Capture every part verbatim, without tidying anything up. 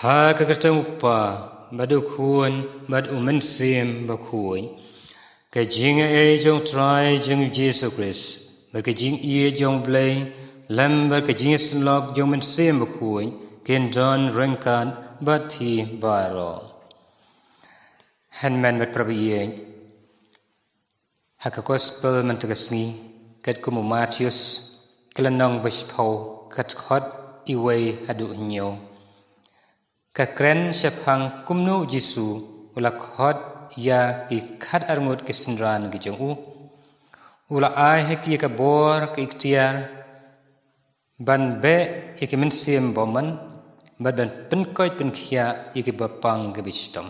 Ha ka kyrteng u Kpa, bad u Khun, bad u Mynsiem Bakhuid. Ka jingaiei jong u Trai jong ngi u Jisu Khrist, bad ka jingïeit jong u Blei, lem bad ka jingïasyllok jong u Mynsiem Bakhuid, kin don ryngkat bad phi baroh. Hynmen bad para baieit, ha ka Gospel mynta ka sngi, katkum u Mathaios, ka lynnong ba shiphew, ka dkhot uwei haduh hynñiew. Ka kren shaphang kumno u Jisu u la khot ïa ki khatar ngut ki synran ki jong u. U la ai ha ki ïa ka bor, ka iktiar ban beh ïa ki mynsiem bymman, bad ban pynkoit pynkhiah ïa kiba pang kiba shitom.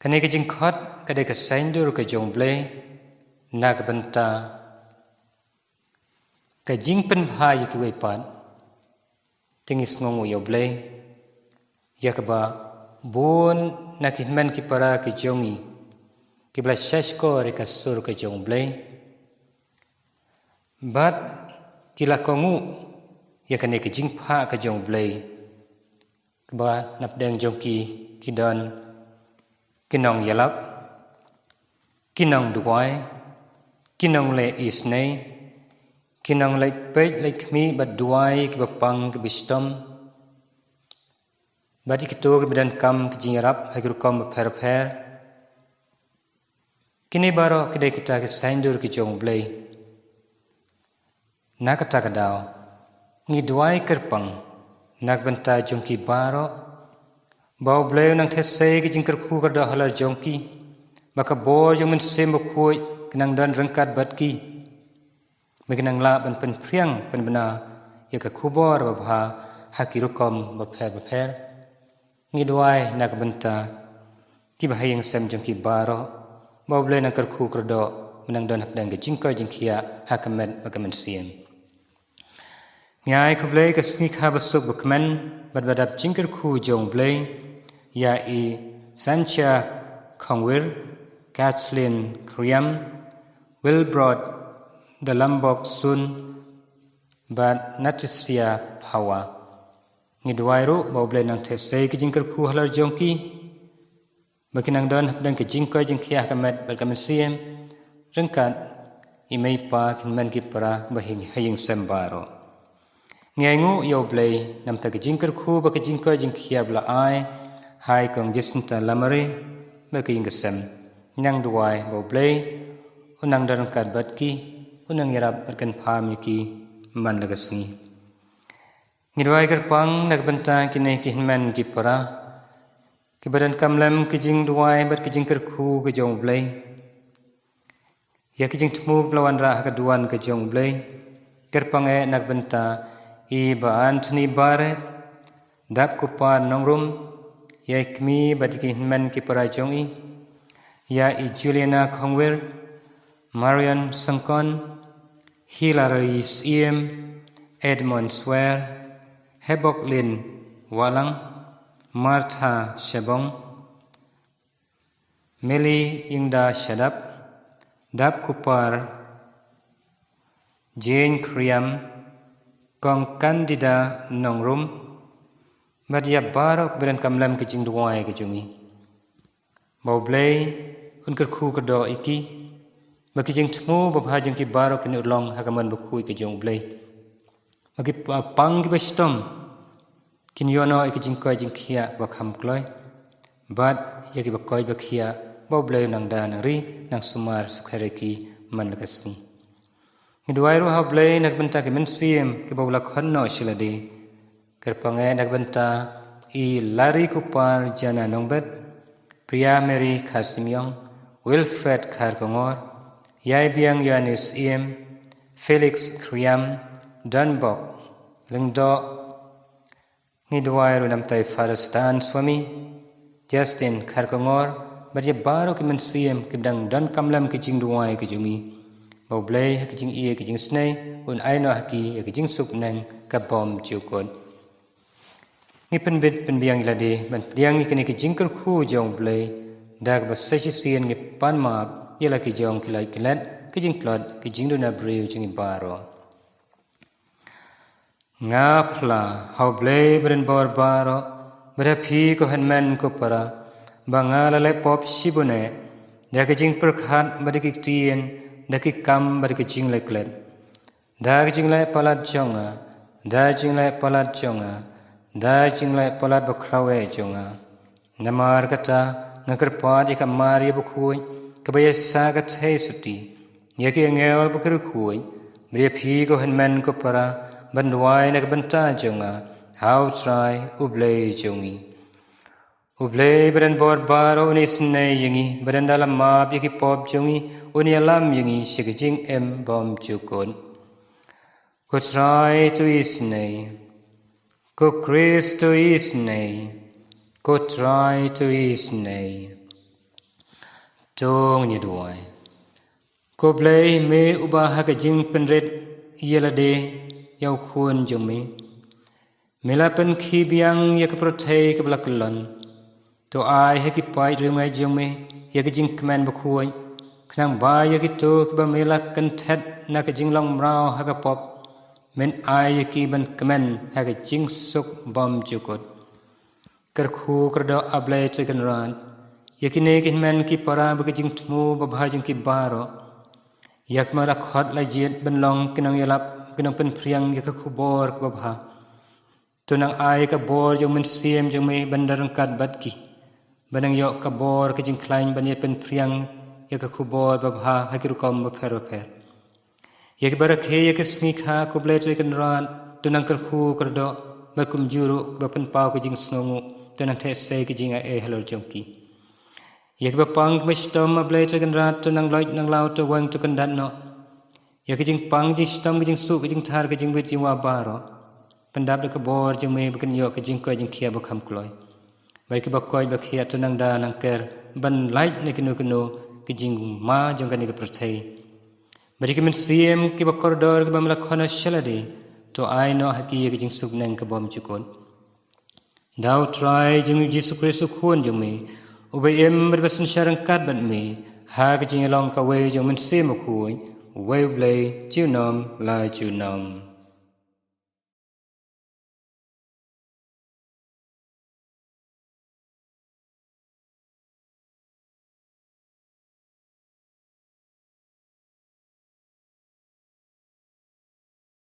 Kane ka jingkhot ka dei ka saiñdur ka jong u Blei na ka bynta ka jingpynbha ïa kiwei pat. Te ngi sngewnguh ïa u Blei ïa kaba bun na ki hynmen ki para ki jong ngi, kiba la shahshkor ïa ka sur ka jong u Blei, bad ki la kohnguh ïa kane ka jingphah ka jong u Blei, kaba napdeng jong ki, ki don ki nongïalap, ki nongduwai, ki nongleh isynei, ki nongleh peit leh khmih bad duwai kiba pang kiba shitom. Bad ïa kito kiba donkam ki jingïarap ha ki rukom bapher bapher. Kine baroh ki dei kita ki saiñdur ki jong u Blei. Na kata ka daw, ngi duwai kyrpang na ka bynta jong ki baroh, ba u Blei un nang theh sei ki jingkyrkhu kyrdoh halor jong ki, ba ka bor jong u Mynsiem Bakhuid kan nang don ryngkat bad ki, ba kin nang lah ban pynphriang pynbna ïa ka khubor babha ha ki rukom bapher bapher. Ngi duwai na ka bynta kiba ha ïing sem jong ki baroh, ba u Blei un nang kyrkhu kyrdoh, ba nang don hapdeng ka jingkoit jingkhiah ha ka met bad ka mynsiem. Ngi ai khublei ka sngi kha ba suk ba kmen bad ba dap jingkyrkhu jong u Blei ïa i Sancha Khongwir, Kathleen Kriam, Wilbrod Dalambok Sun, bad Natisia Phawa. Ngi duwai ruh ba u Blei un nang theh sei ki jingkyrkhu halor jong ki, ba kin nang don hapdeng ka jingkoit jingkhiah ha ka met bad ka mynsiem, ryngkat i mei i pa, ki hynmen ki para ba ha ïing sem baroh. Ngi ainguh ïa u Blei namar ka jingkyrkhu bad ka jingkoit jingkhiah ba u la ai ha i kong Jacinta Lamare bad ka ïing ka sem. Ngi nang duwai ba u Blei un nang don ryngkat bad ki, un nang ïarap bad kynpham ïa ki man la ka sngi. Ngi duwai kyrpang na ka bynta kine ki hynmen ki para, kiba donkam lem ki jingduwai bad ki jingkyrkhu ki jong u Blei. Ïa ki jingthmu kiba la wanrah ha ka duwan ka jong u Blei. Kyrpang eh na ka bynta i Bah Anthony Barrett, Dapkupar Nongrum, ïa i kmie bad ïa ki hynmen ki para jong i. Ïa i Juliana Khongwir, Marion Sengkon, Hilary Syiem, Edmond Swer, Heboklin Walang, Martha Shebong, Meli Ingda Shadap, Dapkupar Jane Kriam, Kong Candida Nongrum, bad ïa baroh kiba donkam lem ki jingduwai ki jong i. Ba u Blei un kyrkhu kyrdoh ïa ki, ba ki jingthmu babha jong ki baroh kin urlong ha ka mon bakhuid ka jong u Blei. Ba ki pa-, pang kiba shitom kin ïoh noh ïa ki jingkoit jingkhiah ba kham kloi. Bad ïa kiba koit ba khiah, ba u Blei un nang da nang ri, nang sumar sukher ïa ki man la ka sngi. Ngi duwai ruh ha u Blei na ka bynta ki mynsiem kiba u la khot noh shi lade. Kyrpang eh na ka bynta i Larry Kupar Jana Nongbet, Priya Mary Kharsimyong, Wilfred Kharkongor, Ïaibiang Ïoannis Ïem, Felix Kriam, Donbok Lyngdoh. Ngi duwai ruh namar i Father Stan Swami, Justin Kharkongor, bad ïa baroh ki mynsiem kiba dang donkam lem ki jingduwai ki jong ngi. Ba u Blei ha ki jingïeit ki jingsnei un ai noh ha ki ïa ki jingsuk bneng ka bymjukut. Ngi pynbit pynbiang ïa lade ban pdiang ïa kine ki jingkyrkhu jong u Blei da kaba sa shisien ngi pan map ïa la ki jong ki lait ki let, ki jingtlot, ki jingduna briew jong ngi baroh. Nga phla ha U Blei Badonbor baroh, bad ha phi ko hynmen ko para, ba nga la leh pop shibun eh, da ki jingpyrkhat bad da ki ktien, da ki kam bad da ki jingleh klet, da ki jingleh palat jong nga, da ki jingleh palat jong nga, da ki jingleh palat bakhraw eh jong nga. Namar kata, nga kyrpad ïa ka Maria bakhuid, kaba ïa sah ka theisotti, ïa ki angel bad ki riewkhuid, bad ïa phi ko hynmen ko para, ban duwai na ka bynta jong nga ha U Trai U Blei jong ngi. U Blei Badonbor baroh un isynei ïa ngi, bad ynda la map ïa ki pop jong ngi, un ïalam ïa ngi sha ka jingim bymjukut. Ko Trai to isynei. Ko Khrist to isynei. Ko Trai to isynei. To ngin ïa duwai. Ko Blei, me uba ha ka jingpynrit ïa lade ïa u Khun jong me, me la pynkhih biang ïa ka pyrthei kaba la kyllon. To ai ha ki paid riewngeit jong me ïa ka jingkmen bakhuid, khnang ba ïa kito kiba me la kynthet na ka jinglong mraw ha ka pop, men ai ïa ki ban kmen ha ka jingsuk bymjukut. Kyrkhu kyrdoh, A Blei Trai Kynrad, ïa kine ki hynmen ki para bad ka jingthmu babha jong ki baroh, ïa kaba me la khot la jied ban long ki nongïalap, ki nongpynphriang ïa ka khubor kaba bha. To nang ai ka bor jong u Mynsiem jong me ban da ryngkat bad ki, ban nang ïoh ka bor ka jingkhlaiñ ban ïa pynphriang ïa ka khubor babha ha ki rukom bapher bapher. Ïa kiba rakhe ïa ka sngi kha, ko Blei Trai Kynrad, to nang kyrkhu kyrdoh, bad kumjuh ruh ba pynpaw ka jingsngewnguh, to nang theh sei ka jingai ei halor jong ki. Ïa kiba pang kiba shitom, A Blei Trai Kynrad, to nang loit nang law, to weng to kyndat noh. Ïa ka jingpang jingshitom, ka jingsuh ka jingthar, ka jingwit jingwa baroh, pyndap da ka bor jong me ba kin ïoh ka jingkoit jingkhiah bakham kloi. Bad kiba koit ba khiah, to nang da nang ker ban lait na kino kino ka jingma jong kane ka pyrthei. Bad ïa ki mynsiem kiba kordor kiba me la khot noh sha lade, to ai noh ha ki ïa ka jingsuk bneng ka bymjukut. Da U Trai jong ngi U Jisu Khrist U Khun jong me, uba im bad ba synshar ryngkat bad me ha ka jingïalong kawei jong U Mynsiem Bakhuid, uwei U Blei, junom la junom.